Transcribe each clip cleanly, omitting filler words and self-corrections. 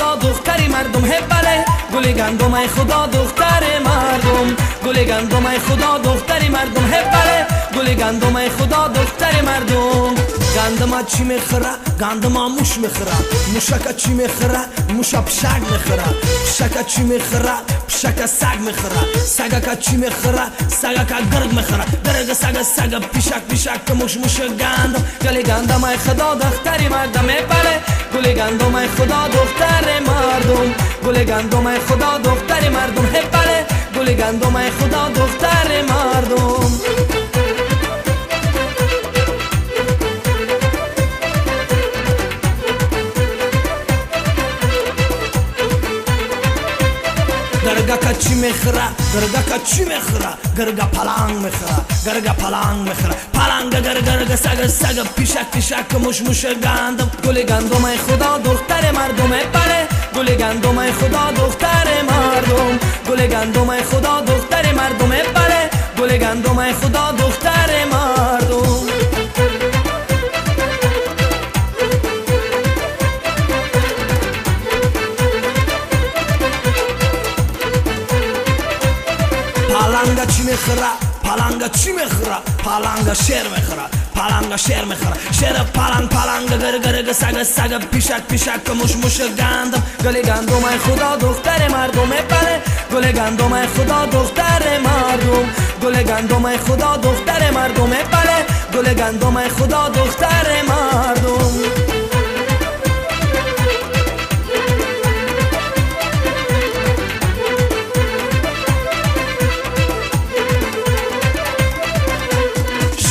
خدا دختری مردم هبله گل گندم ای خدا دختر مردم گل گندم ای خدا دختری مردم هبله گل گندم ای خدا دختر مردم گندم چی میخوره گندم موش میخوره موشک چی میخوره موش پشک میخوره پشک چی میخوره پشک سگ میخوره سگک چی میخوره سگک گرگ میخوره گرگ سگ سگ پیشک پیشک موش موش گندم گل گندم ای خدا دختری مردم بله گل گندم ای خدا دختر مردم گل گندم ای خدا دختر مردم بله گل گندم ای خدا دختر مردم گرگا چی میخوره گرگا چی میخوره گرگا پلنگ میخوره گرگا پلنگ میخوره پلنگ گرگ گرگ سگ سگ پیشک پیشک موش موش گندم گل گندم ای خدا دختر مردم بله گل گندم ای خدا دختر مردم گل گندم ای خدا دختر مردم بله گل گندم ای خدا دختر مردم پلنگ چی میخوره پلنگ چی میخوره پلنگ شیر میخوره پلنگ شیر میخوره شیر پلنگ پلنگ گرگ گرگ سگ سگ پیشک پیشک موش موش گندم گل گندم ای خدا دختر مردم بله گل گندم ای خدا دختر مردم گل گندم ای خدا دختر مردم بله گل گندم ای خدا دختر مردم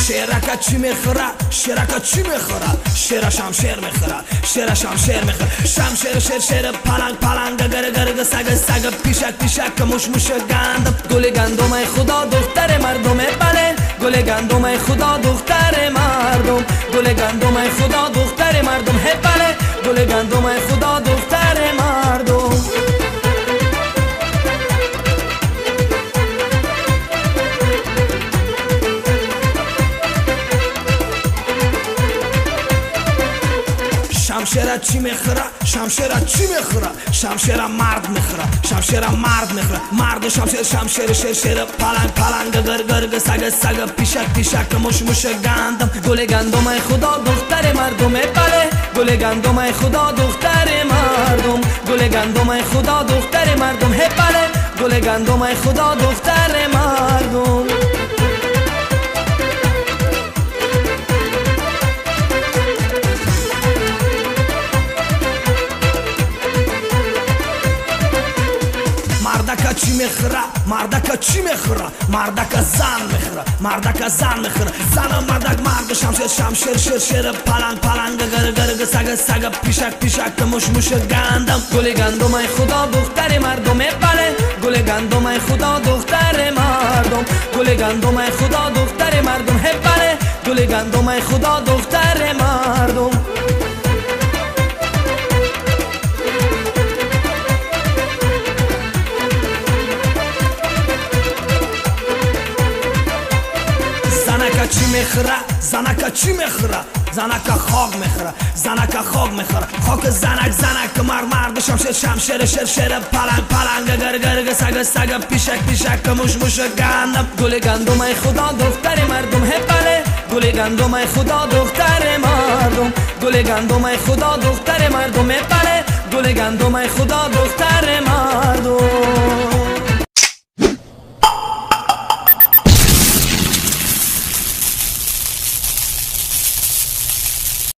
شیرکا چی میخوره شیرکا چی میخوره شیر شمشیر میخوره شیر شمشیر میخوره شمشیر شیر شیر پلنگ پلنگ گرگ گرگ سگ سگ پیشک پیشک موش موش گندم گل گندم ای خدا دختر مردم بله گل گندم ای خدا دختر مردم گل گندم ای خدا دختر مردم بله گل گندم ای خدا دختر مردم شمشیر چی میخوره شمشیر چی میخوره شمشیر مرد میخوره شمشیر مرد میخوره مرد شمشیر شمشیر شیر شیر پلنگ پلنگ گرگ گرگ سگ سگ پیشک پیشک موش موش گندم گل گندم ای خدا دختر مردم بله گل گندم ای خدا دختر مردم گل گندم ای خدا دختر مردم بله گل گندم ای خدا دختر مردم مردکا چی میخوره مردکا چی میخوره مردکا زن میخوره مردکا زن میخوره زن مردک مرد شمشیر شمشیر شیر شیر پلنگ پلنگ گرگ گرگ سگ سگ پیشک پیشک موش موش گندم گل گندم ای خدا دختر مردم بله گل گندم ای خدا دختر مردم گل گندم ای خدا دختر مردم بله گل گندم ای خدا دختر مردم زنکا چی میخوره زنکا چی میخوره زنکا خاک میخوره زنکا خاک میخوره خاک زنک زنک مرد مرد شمشیر شمشیر شیر شیر پلنگ پلنگ گرگ گرگ سگ سگ پیشک پیشک موش موش گندم گل گندم ای خدا دختر مردم بله گل گندم ای خدا دختر مردم گل گندم ای خدا دختر مردم بله گل گندم ای خدا دختر مردم.